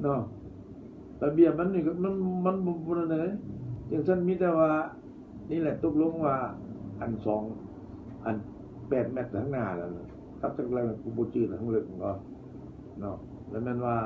ເນາະ ລະບຽບມັນນີ້ກໍ ມັນ ມັນບໍ່ ບໍ່ນັ້ນເດ້. ຈັ່ງຊັ້ນມີແຕ່ວ່າ ນີ້ແຫຼະ ຕົກລົງວ່າ ອັນສອງ ອັນແປດແມັດທາງໜ້ານັ້ນ ກັບຈັກແລ້ວ ກູບໍ່ຈື່ລະ ທັງເລິກມັນກໍເນາະ. ລະແມ່ນວ່າ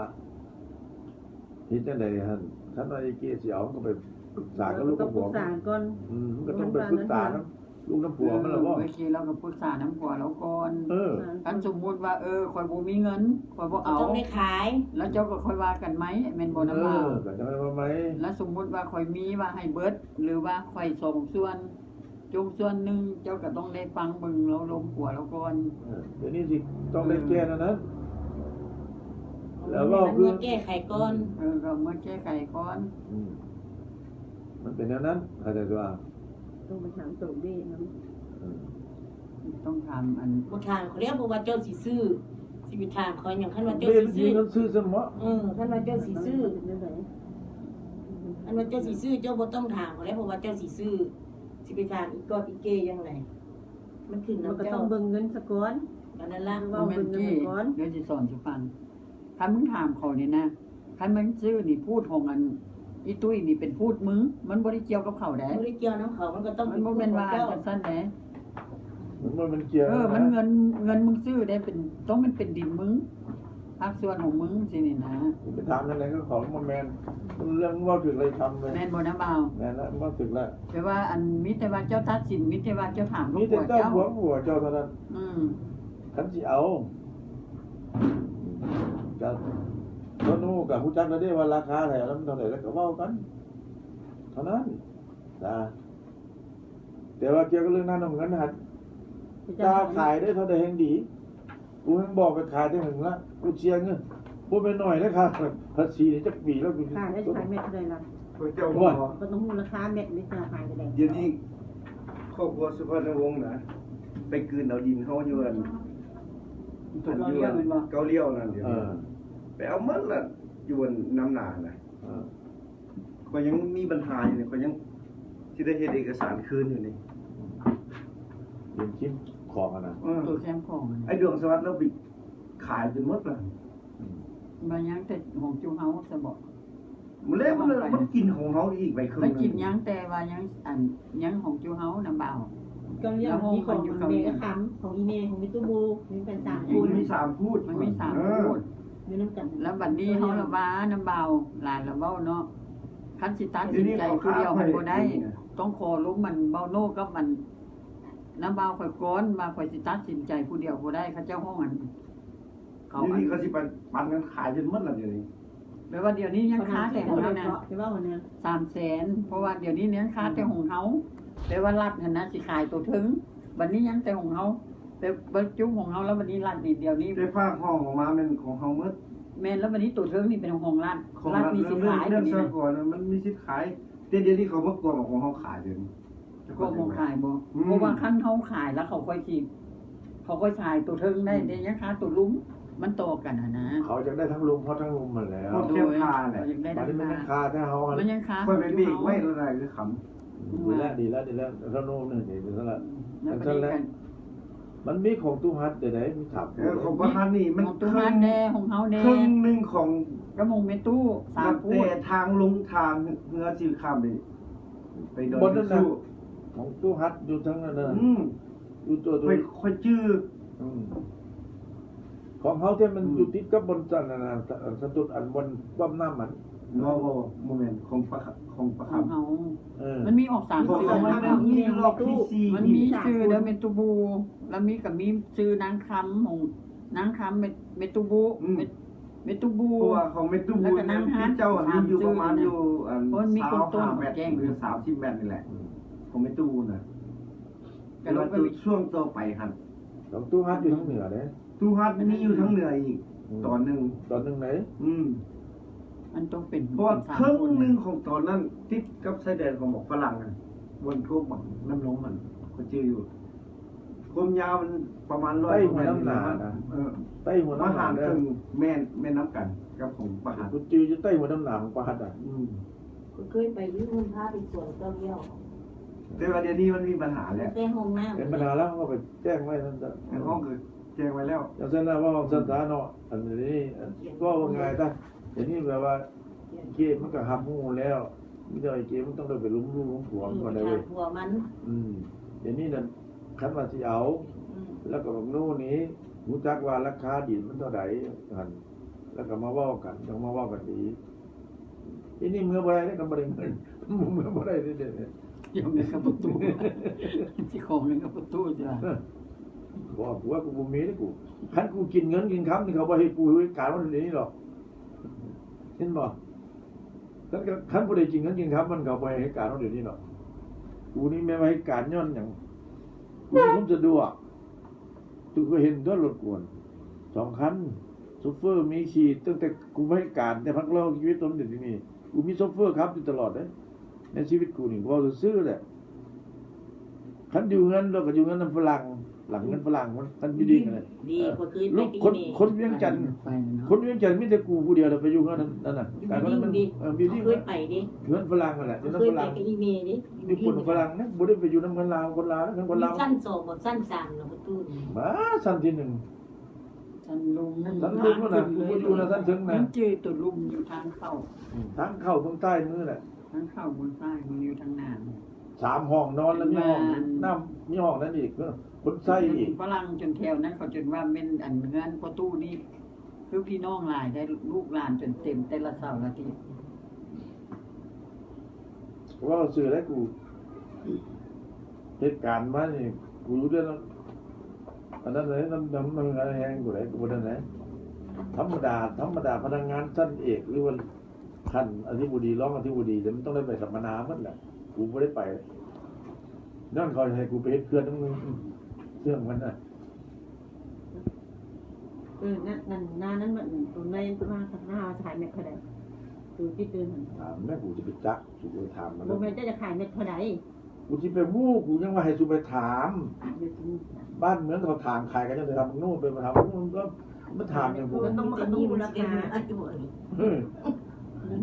ເຮັດຈັ່ງໃດຫັ້ນ? ຄັນວ່າເອເກຊິເອົາ ມັນກໍໄປປຶກສາກັບລູກກັບຜົວ ປຶກສາກ່ອນ. ອືມ ມັນກໍຕ້ອງໄປປຶກສານຳລູກນຳຜົວມັນລະບໍ? ເອີ ເອເກລາວກໍປຶກສານຳຜົວລາວກ່ອນ. ເອີ ຄັນສົມມຸດວ່າ ເອີ ຂ້ອຍບໍ່ມີເງິນ ຂ້ອຍບໍ່ເອົາ ຕ້ອງໄດ້ຂາຍ ແລ້ວເຈົ້າກໍຄ່ອຍວ່າກັນໃໝ່ ແມ່ນບໍ່ນຳບ່າວ? ເອີ ກໍຈັ່ງໄດ້ວ່າໃໝ່. ແລ້ວສົມມຸດວ່າຂ້ອຍມີ ວ່າໃຫ້ເບິດ ຫຼືວ່າຂ້ອຍສອງສ່ວນ ຈົ່ງສ່ວນໜຶ່ງ ເຈົ້າກໍຕ້ອງໄດ້ຟັງເບິ່ງລາວລົມຜົວລາວກ່ອນ. ເອີ ດຽວນີ້ຊິຕ້ອງໄດ້ແກ້ແນວນັ້ນ ແລ້ວເວົ້າຄື ເມື່ອແກ້ໄຂກ່ອນ. ເອີ ກໍເມື່ອແກ້ໄຂກ່ອນ. ອືມ ມັນເປັນແນວນັ້ນ ເຂົ້າໃຈວ່າ ຕ້ອງໄປຖາມໂຕເບ້ນຳ. ເອີ ຕ້ອງຖາມອັນ ບໍ່ຖາມເຂົາແລ້ວ ເພາະວ່າເຈົ້າຊິຊື້ ຊິໄປຖາມເຂົາຫຍັງ? ຄັນວ່າເຈົ້າຊິຊື້ ເຈົ້າຊິຊື້ຊະເໝາະ. ເອີ ຄັນວ່າເຈົ້າຊິຊື້ ຄັນວ່າເຈົ້າຊິຊື້ ເຈົ້າບໍ່ຕ້ອງຖາມເຂົາແລ້ວ ເພາະວ່າເຈົ້າຊິຊື້. ຊິໄປຖາມອີກອບອີເກຫຍັງໃດ? ມັນຂຶ້ນນຳເຈົ້າ. ມັນກໍຕ້ອງເບິ່ງເງິນສະກ່ອນ. ກໍນັ້ນລະ ເວົ້າເບິ່ງເງິນສະກ່ອນ. ດຽວຊິສອນສູ່ຟັງ. ຄັນມຶງຖາມເຂົານີ້ນະ ຄັນມັນຊື້ນີ້ ພູດຂອງອັນອີຕຸ້ຍນີ້ເປັນພູດມຶງ ມັນບໍ່ໄດ້ກ່ຽວກັບເຂົາເດ້. ບໍ່ໄດ້ກ່ຽວນຳເຂົາ ມັນກໍຕ້ອງ ມັນບໍ່ແມ່ນວ່າຈັ່ງຊັ້ນເດ້. ມັນບໍ່ແມ່ນກ່ຽວ ເອີ ນະ ມັນເງິນ ເງິນມຶງຊື້ເດ້ ເປັນ ຕ້ອງແມ່ນເປັນດິນມຶງ ພາກສ່ວນຂອງມຶງຊີ້ນີ້ນະ. ໄປຖາມຈັ່ງໃດກັບເຂົາ ມັນບໍ່ແມ່ນ ເລື່ອງເວົ້າຖືກເລີຍ ທຳເລີຍ. ແມ່ນບໍ່ນະບ່າວ? ແມ່ນລະ ເວົ້າຖືກລະ. ແຕ່ວ່າອັນ ມີແຕ່ວ່າເຈົ້າຕັດສິນ ມີແຕ່ວ່າເຈົ້າຖາມ ມີແຕ່ເຈົ້າ ຜົວ ຜົວເຈົ້າເທົ່ານັ້ນ. ອືມ ຄັນຊິເອົາ ກໍ ກໍຮູ້ ກໍຮູ້ຈັກແລ້ວເດ້ວ່າລາຄາເທົ່າໃດ ມັນເທົ່າໃດ ແລ້ວກໍເວົ້າກັນເທົ່ານັ້ນນະ. ແຕ່ວ່າກ່ຽວກັບເລື່ອງນັ້ນເງິນຫັ້ນ ຈະຂາຍໄດ້ເທົ່າໃດແຮ່ງດີ. ກູແຮ່ງບອກໄປຂາຍແຕ່ເຫິງລະ ກູເສຍເງິນ ບໍ່ແມ່ນໜ້ອຍເດ້ ຄ່າພາສີນີ້ຈັກປີແລ້ວ ຂາຍໄດ້ ຂາຍແມັດເທົ່າໃດລະ? ເຈົ້າບໍ່ ກໍຕ້ອງຮູ້ລາຄາແມັດນີ້ ຈະຂາຍເທົ່າໃດ. ດຽວນີ້ຄອບຄົວສຸພານຸວົງນະ ໄປກືນເອົາດິນເຮົາຢູ່ອັນ ຢູ່ອັນເກົ້າລ້ຽວນັ້ນ ດຽວນີ້ ເອີ ໄປເອົາໝົດລະ ຢູ່ອັນນຳນານະ. ເອີ ຂ້ອຍຍັງມີບັນຫາຢູ່ນີ້ ຂ້ອຍຍັງຊິໄດ້ເຮັດເອກະສານຄືນຢູ່ນີ້ ເລື່ອງເກັບຂອງຫັ້ນນະ. ເອີ ໂຕແຄມຂອງຫັ້ນນະ ໄອ້ດວງສະຫວັດລາວໄປຂາຍຈົນໝົດລະ. ອືມ ມາຍັງແຕ່ຂອງຈຸເຮົາຊະບໍ? ມື້ແລກມັນ ມັນກິນຂອງເຮົາອີກໄປເຄິ່ງໜຶ່ງ ມັນກິນຍັງ ແຕ່ວ່າຍັງ ອັນ ຍັງຂອງຈຸເຮົານຳບ່າວ. ກໍເລື່ອງມີຂອງແມ່ຄຳ ຂອງອີ່ແມ່ ຂອງແມ່ຕູ້ບູ ມີກັນສາມຄົນ ມີສາມພູດ ມັນມີສາມພູດ ເອີ ຢູ່ນຳກັນ. ແລ້ວບັດນີ້ເຮົາລະວ່ານຳບ່າວຫຼາຍລະເວົ້າເນາະ ຄັນຊິຕັດສິນໃຈຜູ້ດຽວມັນບໍ່ໄດ້ ຕ້ອງຂໍລົມມັນເບົາໂນກັບມັນ ນຳບ່າວຂ້ອຍກ່ອນ ວ່າຂ້ອຍຊິຕັດສິນໃຈຜູ້ດຽວບໍ່ໄດ້ ເຂົາເຈົ້າຮ້ອງອັນ ເຂົາ ດຽວນີ້ເຂົາຊິໄປປັນກັນຂາຍຈົນໝົດລະ ດຽວນີ້. ແປວ່າດຽວນີ້ຍັງຄາແຕ່ຂອງເຮົານະ ສາມແສນ ເພາະວ່າດຽວນີ້ຍັງຄາແຕ່ຂອງເຮົາ ແປວ່າລັດຫັ້ນນະຊິຂາຍໂຕເທິງ ບັດນີ້ຍັງແຕ່ຂອງເຮົາ ແຕ່ບັນຈຸຂອງເຮົາ ແລ້ວບັດນີ້ລັດນີ້ ດຽວນີ້ ແຕ່ຝາກຫ້ອງອອກມາແມ່ນຂອງເຮົາໝົດ. ແມ່ນ ແລ້ວບັດນີ້ໂຕເທິງນີ້ເປັນຂອງລັດ ຂອງລັດ ລັດນີ້ຊິຂາຍ ເລື່ອງສາກົນມັນມີສິດຂາຍ ແຕ່ດຽວນີ້ເຂົາມາກວມເອົາຂອງເຮົາຂາຍ ດຽວນີ້. ກວມເອົາຂາຍບໍ? ອືມ ເພາະວ່າຄັນເຮົາຂາຍແລ້ວເຂົາຄ່ອຍຊິ ເຂົາຄ່ອຍຂາຍໂຕເທິງໄດ້ ອືມ ແຕ່ຍັງຄາໂຕລຸ່ມ ມັນຕໍ່ກັນຫັ້ນນະ ເຂົາຢາກໄດ້ທັງລຸ່ມ ເຮົາທັງລຸ່ມຫັ້ນແຫຼະ ເຂົາແຄ່ຄາແຫຼະ ເຂົາຢາກໄດ້ ບາດນີ້ມັນຍັງຄາແຕ່ເຮົາ ມັນຍັງຄາ ຂ້ອຍໄປເບຣກໄວ້ແລ້ວໄດ້ຄືຄຳ. ອືມ ດີແລ້ວ ດີແລ້ວ ດີແລ້ວ ເຮົາໂນ້ມນີ້ ດີແລ້ວ ອືມ ແລ້ວບັດນີ້ກໍ ມັນມີຂອງຕູ້ຮັດເດ້ ມີສາມ ເອີ ຂອງຕູ້ຮັດນີ້ມັນຂອງຕູ້ຮັດແດ່ ຂອງເຮົາແດ່ ເຄິ່ງໜຶ່ງຂອງ ກັບຂອງແມ່ຕູ້ ສາມປູດ ແຕ່ທາງລົງທ່າເຮືອຊິຂ້າມໄປ ໄປດອຍ ບໍ່ນັ້ນນະ ຂອງຕູ້ຮັດຢູ່ທາງນັ້ນນະ ອືມ ຢູ່ຕົວ ຂ້ອຍ ຂ້ອຍຈື່ ອືມ ຂອງເຮົາແທ້ມັນ ອືມ ຢູ່ຕິດກັບບ່ອນນັ້ນນະ ສະຕຸດ ອັນບ່ອນປ້ຳນ້ຳຫັ້ນ. ບໍ່ ບໍ່ ບໍ່ແມ່ນ ຂອງປາ ຂອງປາຄຳ ຂອງເຮົາ ເອີ ມັນມີອອກສາມຊື່ ມັນມີລອບທີສີ່ ມັນມີຊື່ເດີ ແມ່ຕູ້ບູ ແລ້ວມີ ກໍມີຊື່ນາງຄຳ ຂອງນາງຄຳ ແມ່ຕູ້ບູ ອືມ ແມ່ຕູ້ບູ ເພາະວ່າຂອງແມ່ຕູ້ບູ ແລ້ວກໍນາງຮັກ ເຈົ້າອັນນີ້ຢູ່ປະມານຢູ່ ສາມຊື່ນະ ອັນ ເພາະມັນມີຄົນຕົ້ນ ຊາວຫ້າແມັດ ແຈ້ງ ຫຼື ສາມສິບແມັດນີ້ແຫຼະ ອືມ ຂອງແມ່ຕູ້ບູນະ ກະລົງໄປ ແຕ່ວ່າຊ່ວງຕໍ່ໄປຫັ້ນ ຂອງຕູ້ຮັດຢູ່ທາງເໜືອເດ້ ຕູ້ຮັດມີຢູ່ທາງເໜືອອີກ ອືມ ຕອນໜຶ່ງ ຕອນໜຶ່ງໃດ ອືມ ມັນຕ້ອງເປັນ ເພາະວ່າເຄິ່ງໜຶ່ງຂອງຕອນນັ້ນຕິດກັບຊາຍແດນຂອງໝາກຝຣັ່ງຫັ້ນ ບ່ອນທົ່ວໝາກນ້ຳນົມຫັ້ນ ຂ້ອຍຈື່ຢູ່ ຄວາມຍາວມັນປະມານຮ້ອຍກວ່າແມັດນີ້ແຫຼະ ໃຕ້ຫ້ວຍນ້ຳໜາວນະ ເອີ ໃຕ້ຫ້ວຍນ້ຳໜາວ ປະຫານເຄິ່ງແມ່ນ ແມ່ນນຳກັນກັບຂອງປະຫານ ກູຈື່ຢູ່ໃຕ້ຫ້ວຍນ້ຳໜາວຂອງປະຫານນະ ອືມ ຂ້ອຍໄປຢູ່ ມັນພາໄປສວນເກົ້າລ້ຽວ ແຕ່ວ່າດຽວນີ້ມັນມີບັນຫາແລ້ວ ແຕ່ຫ້ອງນ້ຳ ເປັນບັນຫາແລ້ວ ເຮົາກໍໄປແຈ້ງໄວ້ນັ້ນຊະ ເອີ ເຮົາກໍແຈ້ງໄວ້ແລ້ວ ຈັ່ງຊັ້ນນະ ເວົ້າຊັ້ນຊະເນາະ ອືມ ອັນນີ້ ອັນ ເວົ້າງ່າຍຊະ ດຽວນີ້ແບບວ່າເກມມັນກໍຮັບຮູ້ແລ້ວ ມີແຕ່ວ່າເກມມັນຕ້ອງໄດ້ໄປລົມລູກລົມຜົວມັນກ່ອນໄດ໋ເວີຍ ອືມ ໄປຖາມຜົວມັນ ອືມ ດຽວນີ້ນັ້ນ ຄັນວ່າຊິເອົາ ອືມ ແລ້ວກໍບັກໂນນີ້ຮູ້ຈັກວ່າລາຄາດິນມັນເທົ່າໃດຫັ້ນ ແລ້ວກໍມາເວົ້າກັນ ຈັ່ງມາເວົ້າກັນອີກ. ອີນີ້ເມືອບໍ່ໄດ້ເດ້ ຄັນບໍ່ໄດ້ເງິນ ເມືອບໍ່ໄດ້ເດ້ ດຽວນີ້ ດຽວນີ້ກັບປະຕູ ຊິຂໍເງິນກັບປະຕູຈ້ະ ບໍ່ ກູວ່າກູບໍ່ມີເດ້ກູ ຄັນກູກິນເງິນກິນຄຳນີ້ ເຂົາບໍ່ໃຫ້ກູເຮັດການມາດຽວນີ້ດອກ ເຫັນບໍ່? ຄັນ ຄັນບໍ່ໄດ້ກິນເງິນກິນຄຳ ມັນກໍບໍ່ໃຫ້ເຮັດການມາດຽວນີ້ດອກ ກູນີ້ແມ່ນວ່າເຮັດການຍ້ອນຫຍັງ? ກູມີຄວາມສະດວກ ຕູເຄີຍເຫັນຕົວະລົດກູສອງຄັນ ໂຊເຟີມີຂີ່ ຕັ້ງແຕ່ກູມາເຮັດການ ແຕ່ພັກລອງຊີວິດຕົນເປັນທີ່ນີ້ ກູມີໂຊເຟີຂັບຢູ່ຕະຫຼອດເດ້ ໃນຊີວິດກູນີ້ ເວົ້າຊື່ໆແຫຼະ ຄັນຢູ່ເຮືອນລະກໍຢູ່ເຮືອນນຳຝຣັ່ງ ຫຼັງເງິນຝຣັ່ງມັນ ຄັນຢູ່ດີຫັ້ນແຫຼະ ດີ ເອີ ບໍ່ເຄີຍໄປ ລູກຄົນ ຄົນວຽງຈັນ ໄປເນາະ ຄົນວຽງຈັນມີແຕ່ກູຜູ້ດຽວລະໄປຢູ່ເຮືອນນັ້ນນະ ຢູ່ ເອີ ບິວດິ້ງ ເອີ ບິວດິ້ງ ເຄີຍໄປເດ້ ເຮືອນຝຣັ່ງຫັ້ນແຫຼະ ຢູ່ນຳຝຣັ່ງ ເຄີຍໄປກັບອີເມເດ້ ຢູ່ຄົນຝຣັ່ງນະ ບໍ່ໄດ້ໄປຢູ່ນຳເຮືອນລາວ ຄົນລາວນະ ເຮືອນຄົນລາວ ຊັ້ນສອງບໍ່ ຊັ້ນສາມລະປະຕູ ບ້າ ຊັ້ນທີໜຶ່ງ ຊັ້ນລຸ່ມ ຊັ້ນລຸ່ມນະ ກູບໍ່ຢູ່ນະ ຊັ້ນເທິງນະ ຍັງຈື່ໂຕລຸ່ມຢູ່ທາງເຂົ້າ ອືມ ທາງເຂົ້າເບື້ອງຊ້າຍມືແຫຼະ ທາງເຂົ້າເບື້ອງຊ້າຍມືຢູ່ທາງໜ້າ ສາມຫ້ອງນອນ ແລ້ວມີຫ້ອງນ້ຳ ມີຫ້ອງນັ້ນອີກ ເອີ ຄົນໃຊ້ອີກ ຝຣັ່ງຈົນແຖວນັ້ນເຂົາຈົນວ່າແມ່ນອັນເຮືອນພໍ່ຕູ້ນີ້ ຄືພີ່ນ້ອງຫຼາຍໄດ໋ ລູກຫຼານຈົນເຕັມແຕ່ລະເສົາລະອາທິດ ເວົ້າຊື່ໄດ໋ ກູເຮັດການມານີ້ ກູຢູ່ເດືອນອັນນັ້ນເດ້ ນຳ ນຳ ນຳແຮງກູໄດ໋ ກູບໍ່ໄດ້ໃດ໋ ທຳມະດາ ທຳມະດາພະນັກງານຊັ້ນເອກ ຫຼືວ່າຂັ້ນອະທິບໍດີ ຮອງອະທິບໍດີ ແຕ່ມັນຕ້ອງໄດ້ໄປສຳມະນາໝົດແຫຼະ ກູບໍ່ໄດ້ໄປ ຍ້ອນເຂົາໃຫ້ກູໄປເຮັດເຄື່ອນນຳ ເຄື່ອງມັນນະ. ເອີ ນະ ນັ້ນ ນານັ້ນມັນ ໂຕໃນ ຕົວໜ້າ ໜ້າວ່າຈະຂາຍແມັດເທົ່າໃດ? ໂຕຕິດເດີນຫັ້ນ ຖາມແມ່ ກູຈະໄປຈັກ ສູໄປຖາມມັນ ບໍ່ແມ່ນເຈົ້າຈະຂາຍແມັດເທົ່າໃດ? ກູຊິໄປຮູ້ ກູຍັງວ່າໃຫ້ສູໄປຖາມ ເອີ ບ້ານເມືອງເຂົາຖາມຂາຍກັນຈັ່ງໃດ ຖາມໂນ່ນ ໄປຖາມໂນ່ນ ມາຖາມຫຍັງກູ ມັນຕ້ອງ ມັນຕ້ອງຮູ້ລາຄາ ເອີ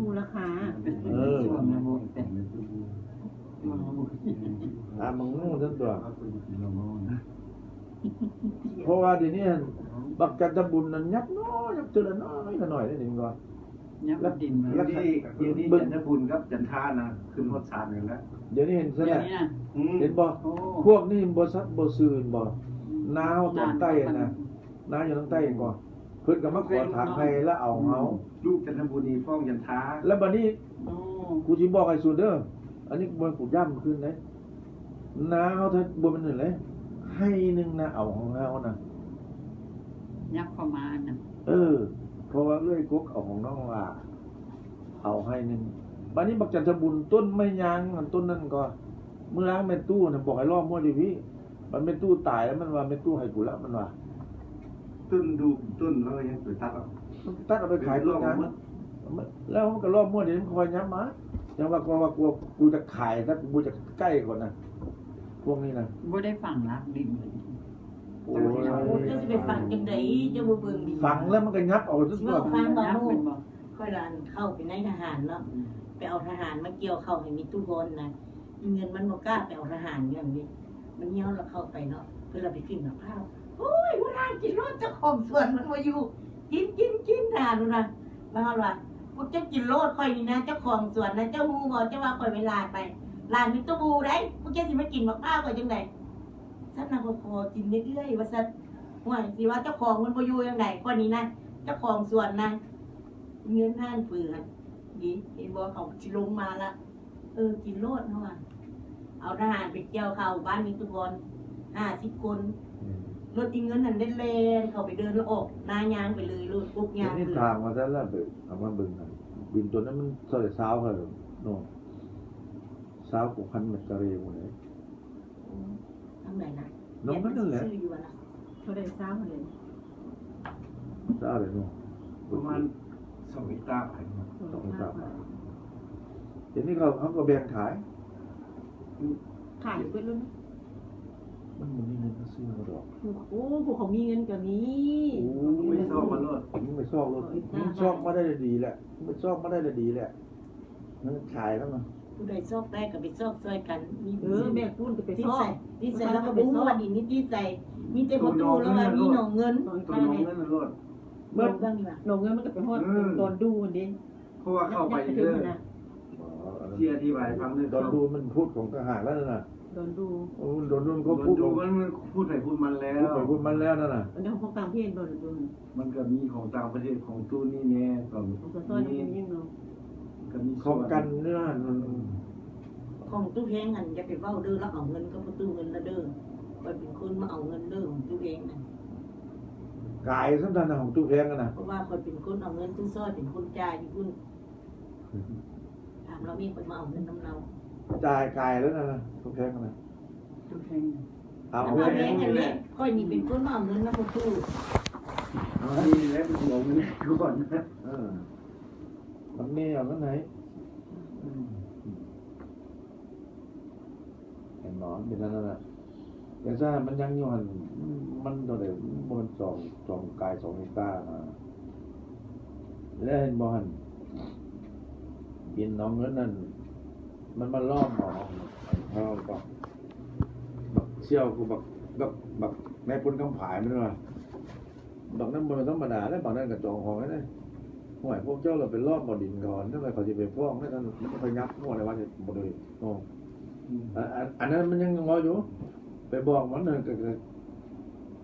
ຮູ້ລາຄາ ເອີ ຖາມໂນ່ນຊັ້ນຕົວະ. ເພາະວ່າດຽວນີ້ຫັ້ນ ບັກຈັນທະບຸນນັ້ນຍັບນ້ອຍ ຍັບເທື່ອລະນ້ອຍລະໜ້ອຍເດ້ ນີ້ແມ່ນບໍ່? ຍັບດິນ ລະ ດຽວນີ້ ດຽວນີ້ ເບິ່ງ ຈັນທະບຸນກັບຈັນທານະ ຂຶ້ນຮອດສານກັນແລ້ວ ດຽວນີ້ເຫັນຊັ້ນແຫຼະ ດຽວນີ້ນະ ອືມ ເຫັນບໍ່? ໂອ້ ພວກນີ້ບໍ່ສັດບໍ່ຊື່ ເຫັນບໍ່? ອືມ ນາເຮົາຕອນໃຕ້ຫັ້ນນະ ນາຢູ່ທາງໃຕ້ ເຫັນບໍ່? ເພິ່ນກໍມາຂໍຖາງໄຮ່ລະເອົາເຮົາ ອືມ ລູກຈັນທະບຸນນີ້ຟ້ອງຈັນທາ ລະບາດນີ້ ໂອ້ ກູຊິບອກໃຫ້ສູເດີ ອັນນີ້ບໍ່ແມ່ນກູຢ້ຳຄືນເດ້ ນາເຮົາ ບໍ່ແມ່ນນັ້ນເດ້ ໄຮ່ໜຶ່ງນະ ເອົາຂອງເຮົານະ ຍັບເຂົ້າມານະ ເອີ ເພາະວ່າເອື້ອຍກົກເອົາຂອງນ້ອງຫຼ້າ ເອົາໄຮ່ໜຶ່ງ ບາດນີ້ບັກຈັນທະບຸນ ຕົ້ນໄມ້ຍາງ ອັນຕົ້ນນັ້ນກໍ ມື້ລາງແມ່ຕູ້ນະ ບອກໃຫ້ລ້ອມຮົ້ວຢູ່ພີ້ ບັດແມ່ຕູ້ຕາຍແລ້ວ ມັນວ່າແມ່ຕູ້ໃຫ້ກູລະ ມັນວ່າ ຕົ້ນດູ່ ຕົ້ນລະຍັງໄປຕັດເອົາ ຕັດເອົາໄປຂາຍຕົ້ນຍາງ ແລ້ວມັນກໍລ້ອມຮົ້ວ ດຽວນີ້ມັນຄ່ອຍຍັບມາ ຈັ່ງວ່າ ກໍວ່າ ກູ ກູຈະຂາຍ ແຕ່ກູບໍ່ຢາກໃກ້ເຂົານະ ພວກນີ້ນະ ບໍ່ໄດ້ຝັງລາກດິນເລີຍ ໂອ້ຍ ເຈົ້າຊິໄປຝັງຈັ່ງໃດ ເຈົ້າບໍ່ເບິ່ງດີ ຝັງແລ້ວມັນກໍຍັບເອົາ ຊິເວົ້າຟັງບໍ່ ຂ້ອຍລະ ອັນ ເຂົ້າໄປໃນທະຫານເນາະ ໄປເອົາທະຫານມາກ່ຽວເຂົ້າໃຫ້ມິດຕຸພອນນະ ອີເງິນມັນບໍ່ກ້າໄປເອົາທະຫານຢູ່ຫັ້ນເດ້ ມັນຍ່ອງລະເຂົ້າໄປເນາະ ເພິ່ນລະໄປກິນໝາກພ້າວ ໂອ້ຍ ຫົວໜ້າກິນໂລດ ເຈົ້າຂອງສວນມັນບໍ່ຢູ່ ກິນ ກິນ ກິນ ທະຫານພຸ້ນນະ ລະເຮົາວ່າ ພວກເຈົ້າກິນໂລດ ຂ້ອຍນີ້ນະ ເຈົ້າຂອງສວນນະ ເຈົ້າຮູ້ບໍ່ ເຈົ້າວ່າຂ້ອຍເປັນຫຼານໃຜ ຫຼານມິດຕູໄດ໋ ພວກເຈົ້າຊິມາກິນໝາກພ້າວຂ້ອຍຈັ່ງໃດ ຊັ້ນນະ ຂໍ ຂໍກິນເລື້ອຍໆ ວ່າຊັ້ນ ຫ້ວຍ ຊິວ່າເຈົ້າຂອງມັນບໍ່ຢູ່ຈັ່ງໃດ ຂ້ອຍນີ້ນະ ເຈົ້າຂອງສວນນະ ເງິນຫ້ານເຟີຫັ້ນ ດີ ເຫັນບໍ່ ເຂົາຊິລົງມາລະ ເອີ ກິນໂລດເຮົາວ່າ ເອົາທະຫານໄປກ່ຽວເຂົ້າບ້ານມິດຕຸພອນ ຫ້າສິບຄົນ ອືມ ລົດອີເງິນຫັ້ນແລ່ນເຂົ້າໄປເດີນ ແລ້ວອອກນາຍ່າງໄປເລີຍ ລົດກົກຍ່າງ ດຽວນີ້ ເລີຍ ທາງວ່າຊັ້ນລະ ໄປເອົາມາເບິ່ງຫັ້ນ ດິນຕົວນັ້ນມັນເທົ່າໃດ ຊາວເທົ່າໃດເນາະ ຊາວກວ່າພັນແມັດຕາເຣພຸ້ນເດ້. ອືມ ທາງໃດນະ? ນ້ອງນັ້ນແຫຼະ ຊື້ຢູ່ຫັ້ນນະ ເທົ່າໃດ ຊາວເທົ່າໃດ? ຊາວເທົ່າໃດເນາະ? ປະມານສອງເຮັກຕາປາຍ ສອງເຮັກຕາປາຍ ດຽວນີ້ເຂົາ ເຂົາກໍແບ່ງຂາຍ ຂາຍເບິດແລ້ວນະ ມັນບໍ່ມີເງິນມາຊື້ເຮົາດອກ ໂອ້ ພວກເຂົາມີເງິນກໍມີ ໂອ້ ມຶງໄປຊອກມາໂລດ ມຶງໄປຊອກໂລດ ມຶງຊອກມາໄດ້ລະດີແຫຼະ ມຶງໄປຊອກມາໄດ້ລະດີແຫຼະ. ມັນຂາຍແລ້ວນະ ຜູ້ໃດຊອກໄດ້ກໍໄປຊອກຊ່ອຍກັນ ມີ ເອີ ແມ່ປູນກໍໄປຊອກ ຕິດໃສ່ ຕິດໃສ່ ລາວກໍບໍ່ຮູ້ວ່າດິນນີ້ຕິດໃສ່ ມີແຕ່ພໍ່ຕູ້ລາວວ່າມີໜອງເງິນ ໂຕໜອງເງິນໂລດ ເບິດ ເລື່ອງນີ້ວ່າ ໂລງເງິນມັນກໍໄປຮອດ ອືມ ດອນດູ່ຫັ້ນເດ້ ເພາະວ່າເຂົ້າໄປເດີ ນະ ອໍ ອັນນັ້ນ ທີ່ອະທິບາຍໃຫ້ຟັງເດີ ດອນດູ່ມັນພູດຂອງທະຫານແລ້ວນັ້ນນະ ດອນດູ່ ໂອ້ ດອນດູ່ມັນກໍ ດອນດູ່ ພູດຂອງ ມັນພູດໃຜພູດມັນແລ້ວ ພູດໃຜພູດມັນແລ້ວນັ້ນນະ ອັນນັ້ນຂອງຕ່າງປະເທດບໍ່ ດອນດູ່ ມັນກໍມີຂອງຕ່າງປະເທດ ຂອງຕູ່ນີ້ແນ່ ຂອງ ຂອງຊອຍ ມີ ຂອງ ມີ ກໍມີ ຂອງກັນເນາະ ອືມ ຂອງຕູ້ແພງຫັ້ນ ຢ່າໄປເວົ້າເດີ ລາວເອົາເງິນກັບຕູ້ເງິນລະເດີ ຂ້ອຍເປັນຄົນມາເອົາເງິນເດີ ຂອງຕູ້ແພງຫັ້ນ ກາຍສ່ຳນັ້ນນະ ຂອງຕູ້ແພງຫັ້ນນະ ເພາະວ່າຂ້ອຍເປັນຄົນເອົາເງິນ ຕູ້ຊອຍເປັນຄົນຈ່າຍຢູ່ພຸ້ນ ອືມ ຖາມລາວແມ່ ຂ້ອຍມາເອົາເງິນນຳລາວ ຈ່າຍກາຍແລ້ວນະ ຕູ້ແພງຫັ້ນນະ ຕູ້ແພງ ເອົາ ຕູ້ແພງຫັ້ນແຫຼະ ຂ້ອຍນີ້ເປັນຄົນມາເອົາເງິນນຳຕູ້ຕູ້ ເອົາ ນີ້ແຫຼະ ເປັນຄົນເອົາເງິນກ່ອນ ເອີ ມັນແນວນັ້ນໃດ ອືມ ແນ່ນອນເປັນອັນນັ້ນນະ ແຕ່ຖ້າມັນຍັງຢູ່ຫັ້ນ ມັນເທົ່າໃດ ມັນບໍ່ແມ່ນສອງ ສອງກາຍສອງເຮັກຕານະ ແລ້ວເຫັນບໍ່ຫັ້ນ ດິນໜອງເງິນນັ້ນ ມັນມາລ້ອມເອົາ ເຮົາກໍ ບັກສ່ຽວ ກັບບັກ ບັກ ບັກນາຍພົນຄຳຜາຍ ແມ່ນວ່າ ບັກນັ້ນບໍ່ແມ່ນທຳມະດາເດ້ ບັກນັ້ນກໍຈອງຫອງເດ້ ຫ້ວຍ ພວກເຈົ້າລະໄປລອບເອົາດິນເຂົາ ຈັ່ງໃດເຂົາຊິໄປຟ້ອງເດ້ ມັນໄປຫຍັບຫົວໃນວັດ ບໍ່ໄດ້ ເນາະ ອືມ ອັນ ອັນ ອັນນັ້ນມັນຍັງງໍຢູ່ ໄປບອກມັນ ເອີ ກໍ ກໍ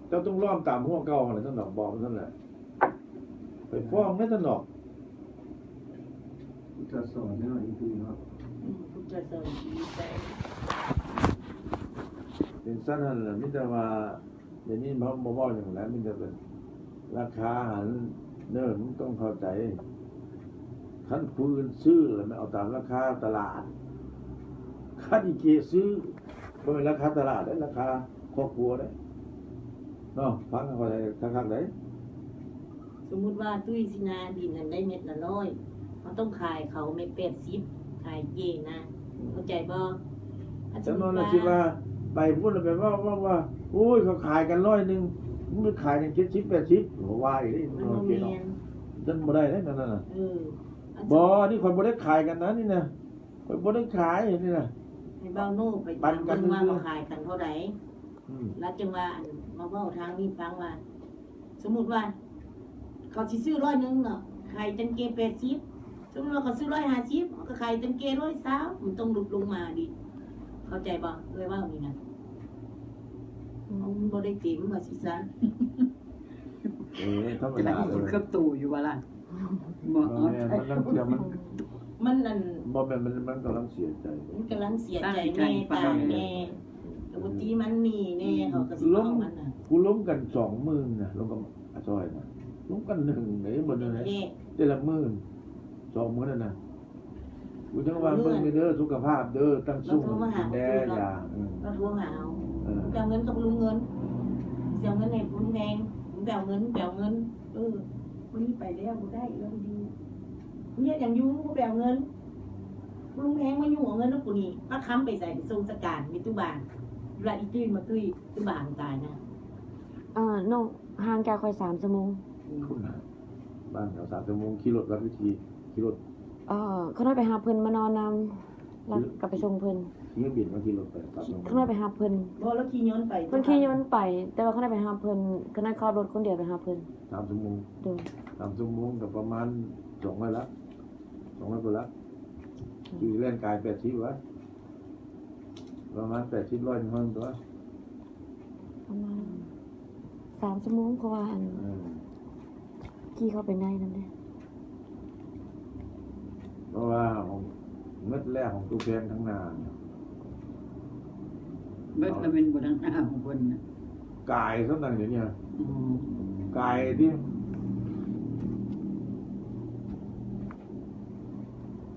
ເຈົ້າຕ້ອງລອບຕາມຫົວເກົ່າຫັ້ນແຫຼະ ຊັ້ນດອກ ບອກມັນຊັ້ນແຫຼະ ໄປຟ້ອງແດ່ຊັ້ນດອກ ພຸດທະສອນແນວອີ່ຫຍັງເນາະ ອືມ ພຸດທະສອນດີແທ້ ເປັນຊັ້ນຫັ້ນແຫຼະ ມີແຕ່ວ່າ ດຽວນີ້ເຮົາບໍ່ເວົ້າຫຍັງແລ້ວ ມີແຕ່ເປັນລາຄາຫັ້ນເນີ ມຶງຕ້ອງເຂົ້າໃຈ ຄັນຜູ້ອື່ນຊື້ລະແມ່ນເອົາຕາມລາຄາຕະຫຼາດ ຄັນອີເກຊື້ ບໍ່ແມ່ນລາຄາຕະຫຼາດເດ້ ລາຄາຄອບຄົວເດ້ ເນາະ ຟັງເຂົ້າໃຈຄັກໆເດ້. ສົມມຸດວ່າຕຸ້ຍຊິນາ ດິນຫັ້ນໄດ້ເມັດລະຮ້ອຍ ເຮົາຕ້ອງຂາຍເຂົາເມັດແປດສິບ ຂາຍເຈນະ ອືມ ເຂົ້າໃຈບໍ່? ອາ ສົມມຸດວ່າ ວ່າ ໄປພຸ້ນລະໄປເວົ້າ ເວົ້າວ່າ ໂອ້ຍ ເຂົາຂາຍກັນຮ້ອຍໜຶ່ງ ມຶງໄປຂາຍກັນເຈັດສິບ ແປດສິບ ວ່າອີກເດ້ ມັນບໍ່ແມ່ນ ເນາະ ມັນບໍ່ໄດ້ເດ້ ນັ້ນນະ ເອີ ບໍ່ ອັນນີ້ຂ້ອຍບໍ່ໄດ້ຂາຍກັນນະ ນີ້ນະ ຂ້ອຍບໍ່ໄດ້ຂາຍ ນີ້ນະ ໃຫ້ບ່າວໂນ້ໄປຖາມເບິ່ງວ່າເຂົາຂາຍກັນເທົ່າໃດ ອືມ ລະຈຶ່ງວ່າ ອັນ ມາເວົ້າທາງນີ້ຟັງວ່າ ສົມມຸດວ່າ ເຂົາຊິຊື້ຮ້ອຍໜຶ່ງເນາະ ຂາຍຈັ່ງແກ່ແປດສິບ ສົມມຸດວ່າເຂົາຊື້ຮ້ອຍຫ້າສິບ ເຮົາກໍຂາຍຈັ່ງແກ່ຮ້ອຍຊາວ ມັນຕ້ອງຫຼຸດລົງມາເດ ເຂົ້າໃຈບໍ່? ເອື້ອຍເວົ້ານີ້ນະ ອືມ ມັນບໍ່ໄດ້ເຕັມວ່າຊີ້ຊະ ເອີ ທຳມະດາ ເອີ ເກືອບໂຕຢູ່ວ່າລະ ບໍ່ ບໍ່ແມ່ນ ມັນລາງເທື່ອມັນ ມັນອັນ ບໍ່ແມ່ນ ມັນ ມັນກຳລັງເສຍໃຈ ມັນກຳລັງເສຍໃຈແນ່ ຕາຍແນ່ ແລ້ວບໍ່ຕີມັນໜີແນ່ ເຂົາກໍຊິເວົ້າມັນນະ ກູລົມກັນສອງໝື່ນນະ ລົມກັບອາຊອຍນະ ລົມກັນໜຶ່ງເດ້ ບໍ່ໜຶ່ງເດ້ ແຕ່ລະໝື່ນ ສອງໝື່ນນັ້ນນະ ກູຈັ່ງວ່າເບິ່ງເດີ ສຸຂະພາບເດີ ຕັ້ງຊຸງກິນແດ່ ຢ່າ ເອີ ລາວໂທມາຫາເຮົາ ເອີ ໄປເອົາເງິນກັບລຸງເງິນ ຊິເອົາເງິນໃຫ້ລຸງແພງ ໄປເອົາເງິນ ໄປເອົາເງິນ ເອີ ມື້ນີ້ໄປແລ້ວ ບໍ່ໄດ້ ລາວຢູ່ ເຮັດຫຍັງຢູ່ ບໍ່ໄປເອົາເງິນ ລຸງແພງມາຫຍຸ້ງເອົາເງິນນຳກູນີ້ ປາຄຳໄປໃສ? ໄປສົ່ງສະການ ມີຕູ້ບາງ ລະອີຕຸ້ຍມາຕຸ້ຍ ຕູ້ບາງຕາຍນະ ເອີ ນ້ອງ ຫ່າງຈາກຂ້ອຍສາມຊົ່ວໂມງ ພຸ້ນນະ ບ້ານເຂົາສາມຊົ່ວໂມງ ຂີ່ລົດລັດວິທີ ຂີ່ລົດ ເອີ ຂ້ານ້ອຍໄປຮັບເພິ່ນມານອນນຳ ແລ້ວກໍໄປສົ່ງເພິ່ນ ຂີ່ເຮືອບິນມາ ຂີ່ລົດໄປສາມຊົ່ວໂມງ ຂ້ານ້ອຍໄປຮັບເພິ່ນ ບໍ່ ລາວຂີ່ຍົນໄປ ເພິ່ນຂີ່ຍົນໄປ ແຕ່ວ່າຂ້ານ້ອຍໄປຮັບເພິ່ນ ຂ້ານ້ອຍຂັບລົດຄົນດຽວໄປຮັບເພິ່ນ ສາມຊົ່ວໂມງ ໂດຍ ສາມຊົ່ວໂມງກໍປະມານສອງຮ້ອຍລະ ສອງຮ້ອຍກວ່າລະ ອືມ ຂີ່ແລ່ນກາຍແປດສິບວະ ປະມານແປດສິບ ຮ້ອຍໜຶ່ງຮ້ອຍຕົວະ ປະມານສາມຊົ່ວໂມງ ເພາະວ່າອັນ ເອີ ຂີ່ເຂົ້າໄປໃນນັ້ນເດ້ ເພາະວ່າຂອງ ເໝິດແລ້ວຂອງຕູ້ແພງທາງໜ້າ ເໝິດລະແມ່ນບໍ່ທາງໜ້າຂອງເພິ່ນນະ ກາຍສ່ຳນັ້ນດຽວນີ້ ອືມ ກາຍຕິ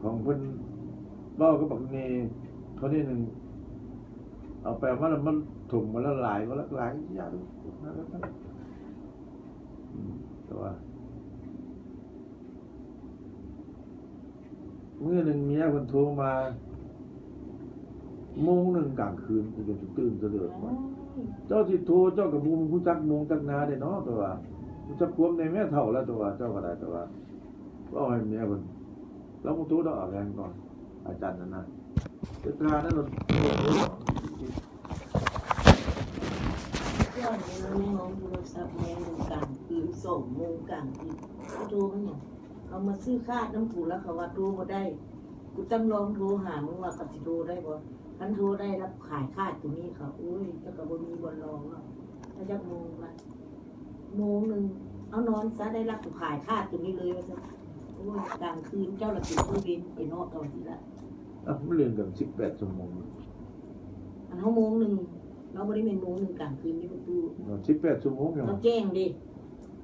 ຂອງເພິ່ນເວົ້າກັບບັກເນ ເຂົານີ້ໜຶ່ງ ເອົາໄປເອົາມາລະມັນຖົມກັນລະຫຼາຍ ມັນລະຫຼາຍຢ່າງ ອືມ ແຕ່ວ່າ ມື້ໜຶ່ງເມຍເພິ່ນໂທມາໂມງໜຶ່ງກາງຄືນ ຈົນຕື່ນຕະເລີດວ່າ ໂອ້ຍ ເຈົ້າຊິໂທ ເຈົ້າກໍບໍ່ຮູ້ຈັກໂມງຈັກນາເດ້ເນາະ ແຕ່ວ່າຮູ້ຈັກຄວາມແດ່ແມ່ເຖົ້າແລ້ວ ແຕ່ວ່າເຈົ້າກໍໄດ້ ແຕ່ວ່າເວົ້າໃຫ້ເມຍເພິ່ນ ລາວບໍ່ໂທດອກ ເອົາແຮງກ່ອນ ອາຈານນັ້ນນະ ເຮັດງານນັ້ນ ເຈົ້າ ແມ່ນລາວຍັງຮ້ອງໂທລະສັບແຮງຢູ່ກາງຄືນ ສອງໂມງກາງຄືນ ເຂົາໂທມາຫຍັງ? ເຂົາມາຊື້ຂາດນຳກູ ແລ້ວເຂົາວ່າໂທບໍ່ໄດ້ ກູຕ້ອງລອງໂທຫາມຶງວ່າເຂົາຊິໂທໄດ້ບໍ່? ຄັນໂທໄດ້ລະຂາຍຂາດໂຕນີ້ ເຂົາ ໂອ້ຍ ແລ້ວກໍບໍ່ມີບ່ອນລອງແລ້ວ ແລ້ວຈັກໂມງລະ? ໂມງໜຶ່ງ ເອົານອນຊະ ໄດ້ລະ ຂາຍຂາດໂຕນີ້ເລີຍວ່າຊັ້ນ. ໂອ້ຍ ກາງຄືນເຈົ້າລະເປັນຜູ້ເວັນໄປນອກເຂົາຊີ້ລະ. ເອົ້າ ມັນເລື່ອນກັນສິບແປດຊົ່ວໂມງ. ອັນເຮົາໂມງໜຶ່ງ ລາວບໍ່ໄດ້ແມ່ນໂມງໜຶ່ງກາງຄືນນີ້ພຸ້ນ ເອີ ສິບແປດຊົ່ວໂມງ ເຮົາແຈ້ງເດ້.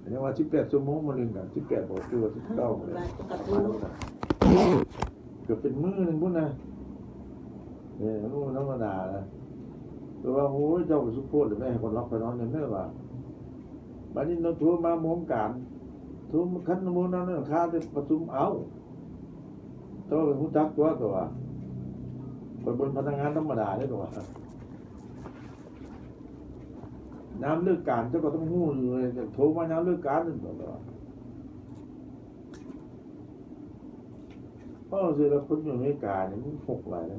ອັນນີ້ວ່າສິບແປດຊົ່ວໂມງ ມາເລື່ອນກັນສິບແປດ ບໍ່ຄືວ່າສິບເກົ້າ ເອີ ລະ ກໍເປັນມື້ໜຶ່ງພຸ້ນນະ. ເອີ ມັນບໍ່ທຳມະດານະ ແຕ່ວ່າ ໂອ້ຍ ເຈົ້າໄປສຸໂພດແລ້ວແມ່ ໃຫ້ຄົນລັບໄປນອນແດ່ແມ່ວ່າ. ບາດນີ້ໂທມາໂມງການ ໂທ ຄັນໂມງນັ້ນຄາແຕ່ປະຊຸມ ເອົ້າ ເຈົ້າຮູ້ຈັກຕົວະ ຕົວະ ຂ້ອຍບໍ່ແມ່ນພະນັກງານທຳມະດາເດ້ ຕົວະ. ຍາມເລີກການເຈົ້າກໍຕ້ອງຮູ້ຢູ່ ໂທມາຍາມເລີກການນັ້ນຕົວະ. ເວົ້າຊື່ລະ ຄົນຢູ່ອາເມລິການີ້ມັນຫົກຫຼາຍເດ້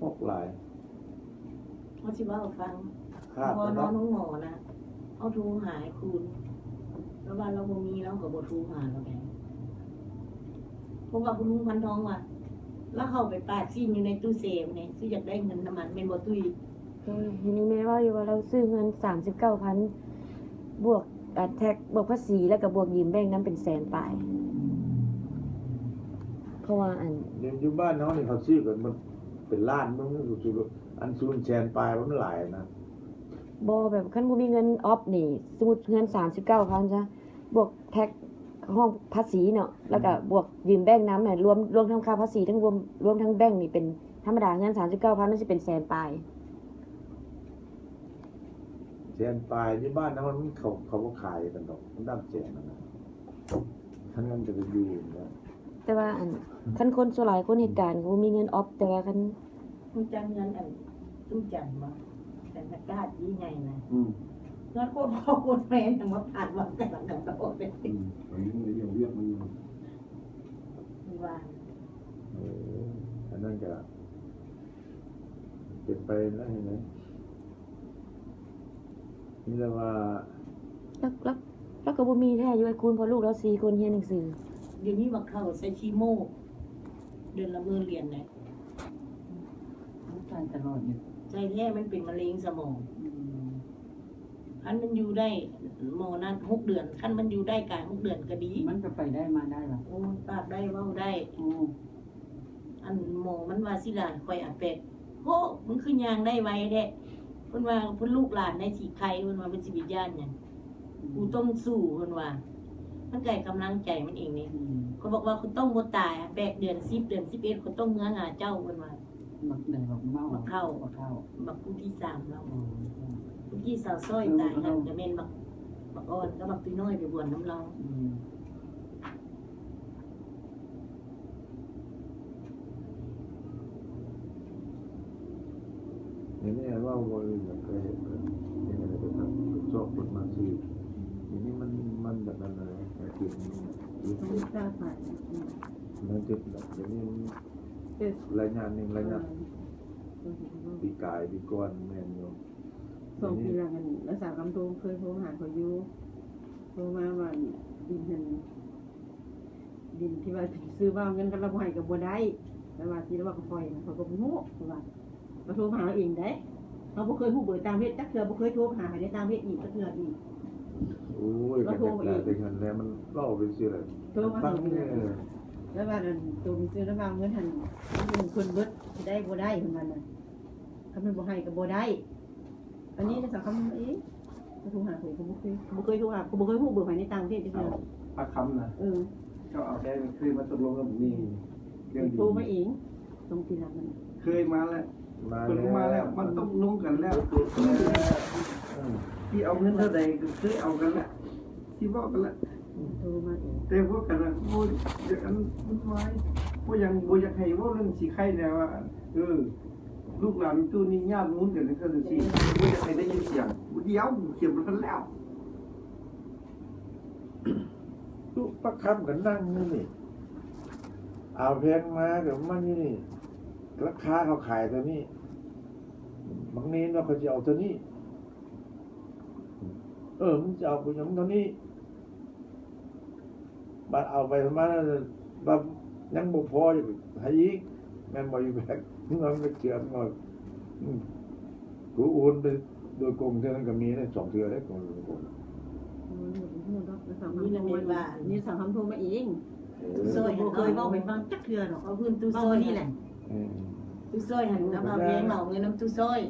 ຫົກຫຼາຍ. ເຮົາຊິເວົ້າໃຫ້ຟັງ ເຮົານອນໂຮງໝໍນະ ເຮົາໂທຫາອ້າຍຄູນ ລາວວ່າລາວບໍ່ມີ ລາວກໍບໍ່ໂທຫາລາວໄດ້. ເພາະວ່າຄຸນລຸງພັນທອງວ່າ ລາວເຂົ້າໄປປາດຊີ້ນຢູ່ໃນຕູ້ເຊຟນີ້ ຊິຢາກໄດ້ເງິນນຳມັນ ແມ່ນບໍ່ຕຸ້ຍ? ເອີ ເຫັນອີ່ແມ່ເວົ້າຢູ່ວ່າລາວຊື້ເງິນສາມສິບເກົ້າພັນ ບວກ ອັນ ແທັກ ບວກພາສີ ແລ້ວກໍບວກຢືມແບັງນຳເປັນແສນປາຍ. ເພາະວ່າ ອັນ ຢູ່ ຢູ່ບ້ານເຮົານີ້ເຂົາຊື້ກັນໝົດເປັນລ້ານ ມັນຄື ອັນ ສູນແສນປາຍ ມັນຫຼາຍນະ. ບໍ່ ແບບ ຄັນບໍ່ມີເງິນອອບນີ້ ສົມມຸດເຮືອນສາມສິບເກົ້າພັນຊະ ບວກແທັກ ຫ້ອງພາສີເນາະ ແລ້ວກໍບວກຢືມແບັງນຳນະ ລວມ ລວມທັງຄ່າພາສີ ທັງລວມ ລວມທັງແບັງນີ້ເປັນ ທຳມະດາເຮືອນສາມສິບເກົ້າພັນ ມັນຊິເປັນແສນປາຍ. ແສນປາຍ ຢູ່ບ້ານເຮົາມັນ ເຂົາ ເຂົາບໍ່ຂາຍກັນດອກ ມັນດຳແສນນັ້ນນະ ຄັນເງິນກໍໄດ້ຢູ່ນະ. ແຕ່ວ່າ ອັນ ຄັນຄົນສ່ວນຫຼາຍ ຄົນເຮັດການກໍບໍ່ມີເງິນອອບ ແຕ່ວ່າຄັນ ຮູ້ຈັກເຮືອນ ອັນ ຕູ້ຈັນບໍ່? ຈັນທະກາດທີ່ໃຫຍ່ນະ ອືມ ເຮືອນໂຄດພໍ່ໂຄດແມ່ ຍັງມາຜ່ານວັດກຳລັງກຳດອກເລີຍ. ອືມ ໄປເຮັດວຽກມັນຢູ່ ວ່າ ເອີ ອັນນັ້ນກໍ ເປັນໄປນະ ເຫັນໄໝ? ມີແຕ່ວ່າ ລາວ ລາວ ລາວກໍບໍ່ມີແທ້ຢູ່ ໄອ້ຄູນ ເພາະລູກລາວສີ່ຄົນຮຽນໜັງສື. ດຽວນີ້ບັກເຖົ້າໃສ່ຄີໂມ ເດືອນລະໝື່ນຫຼຽນແຫຼະ. ມັນໃສ່ຕະຫຼອດຢູ່ ໃສ່ແທ້ ມັນເປັນມະເຮັງສະໝອງ. ອືມ ຄັນມັນຢູ່ໄດ້ ໝໍນັດຫົກເດືອນ ຄັນມັນຢູ່ໄດ້ກາຍຫົກເດືອນກໍດີ. ມັນກໍໄປໄດ້ມາໄດ້ວະ? ໂອ້ຍ ປາກໄດ້ເວົ້າໄດ້. ໂອ້ ອັນໝໍມັນວ່າຊິລະ ຂ້ອຍອາແປກ ໂອ້ ມັນຄືຍ່າງໄດ້ໄວແທ້ ເພິ່ນວ່າ ເພິ່ນລູກຫຼານໄດ້ສີໄຄ ເພິ່ນວ່າ ເພິ່ນຊິໄປຢ້ານຫຍັງ ອືມ ກູຕ້ອງສູ້ ເພິ່ນວ່າ ມັນກາຍກຳລັງໃຈມັນເອງເດ້. ອືມ ຂ້ອຍບອກວ່າ ຂ້ອຍຕ້ອງບໍ່ຕາຍ ອາແປກເດືອນສິບ ເດືອນສິບເອັດ ຂ້ອຍຕ້ອງເມືອຫາເຈົ້າ ເພິ່ນວ່າ. ບັກໃດ ບັກເມົາ ບັກເຖົ້າ ບັກເຖົ້າ ບັກຜູ້ທີສາມລາວ. ອໍ ຜູ້ທີສາມ ຊອຍຕາຍ ເອີ ບັກເຖົ້າ ກໍແມ່ນບັກ ບັກອ່ອນກັບບັກຕຸ້ຍນ້ອຍໄປບວນນຳລາວ. ອືມ ດຽວນີ້ເວົ້າບໍ່ໄດ້ ຢາກໄປເຮັດ ເຮັດຫຍັງໄປຊອກຄົນມາຊື້. ດຽວນີ້ມັນ ມັນແບບນັ້ນນະ ໄອ້ທີ່ມັນ ມັນຕິດແລ້ວ ດຽວນີ້ມັນ ໄລຍະໜຶ່ງ ໄລຍະ ເອີ ປີກາຍ ປີກ່ອນແມ່ນຢູ່. ສອງປີຫຼັງຫັ້ນ ນ້າສາວຄຳໂທເຄີຍໂທຫາຂ້ອຍຢູ່ ໂທມາວ່າດິນຫັ້ນ ດິນທີ່ວ່າຊິຊື້ມາເອົາເງິນ ຄັນລາວບໍ່ໃຫ້ກໍບໍ່ໄດ້ ລາວວ່າຊິ ລາວວ່າກໍປ່ອຍ ຂ້ອຍກໍບໍ່ຮູ້ ເພາະວ່າລາວໂທມາຫາເຮົາເອງເດ້. ເຮົາບໍ່ເຄີຍຮູ້ເບີຕ່າງປະເທດຈັກເທື່ອ ບໍ່ເຄີຍໂທໄປຫາໃຜໃນຕ່າງປະເທດອີກຈັກເທື່ອອີກ. ໂອ້ຍ ລາວໂທມາເອງ ກໍຈັກແລ້ວ ແຕ່ຫັ້ນແຫຼະ ມັນເວົ້າໄປຊື່ແຫຼະ ໂທມາຫາເພິ່ນ ລາວວ່າອັນໂຕມີຊື່ລະຫວ່າງເງິນຫັ້ນ ເງິນເພິ່ນເບິດ ຊິໄດ້ບໍ່ໄດ້ ເພິ່ນວ່ານະ ຄັນເພິ່ນບໍ່ໃຫ້ກໍບໍ່ໄດ້. ອັນນີ້ນະ ສາວຄຳເອງ ໂທຫາເພິ່ນ ເຂົາບໍ່ເຄີຍ ບໍ່ເຄີຍໂທຫາ ເຂົາບໍ່ເຄີຍຮູ້ເບີໃຜໃນຕ່າງປະເທດຈັກເທື່ອ. ປາກຄຳນະ ເອີ ເຈົ້າອາແປກເຄີຍມາຕົກລົງກັບນີ້ ເລື່ອງດີ ໂທມາເອງ ສອງປີຫຼັງນັ້ນ ເຄີຍມາແລ້ວ ມາແລ້ວ ເພິ່ນມາແລ້ວ ມັນຕົກລົງກັນແລ້ວ ເອີ ຊິເອົາເງິນເທົ່າໃດກໍເຄີຍເອົາກັນແລ້ວ ຊິເວົ້າກັນແລ້ວ ໂທມາເອງ ແຕ່ພວກກັນນະ ໂອ້ຍ ຢາກອັນວຸ່ນວາຍ ບໍ່ຫຍັງ ບໍ່ຢາກໃຫ້ເວົ້າເລື່ອງສີໄຄແນວວ່າ ເອີ ລູກຫຼານຕູ້ນີ້ຍາດມູນກັນຈັ່ງຊັ້ນຈັ່ງຊີ້ ບໍ່ຢາກໃຫ້ໄດ້ຍິນສຽງ ດຽວຂຽນບໍ່ທັນແລ້ວ ຕຸປາກຄຳກໍນັ່ງຢູ່ນີ້ ອາວແພງມາກໍມາຢູ່ນີ້ ລາຄາເຂົາຂາຍເທົ່ານີ້ ບັກເນນວ່າເຂົາຊິເອົາເທົ່ານີ້. ເອີ ມຶງຈະເອົາໄປຫຍັງເທົ່ານີ້ ບາດເອົາໄປປະມານນັ້ນ ບາດຍັງບໍ່ພໍ ຢາກໃຫ້ອີກ ແມ່ນບໍ່ຢູ່ແບກ ເງິນໄປເທື່ອໜ້ອຍ ອືມ ກູໂອນໄປໂດຍກົງເທື່ອນັ້ນກໍມີເດ້ ສອງເທື່ອເດ້ ໂອນໂດຍກົງ ໂອ້ຍ ບໍ່ຮູ້ດອກ ມີແຕ່ແມ່ນວ່າ ມີສາວຄຳໂທມາເອງ ເອີ ຕູ້ຊ່ອຍຫັ້ນ ບໍ່ເຄີຍເວົ້າໃຫ້ຟັງຈັກເທື່ອດອກ ເວົ້າພື້ນຕູ້ຊ່ອຍນີ້ແຫຼະ ອືມ ຕູ້ຊ່ອຍຫັ້ນ ລາວວ່າແພງ ເອົາເງິນນຳຕູ້ຊ່ອຍ.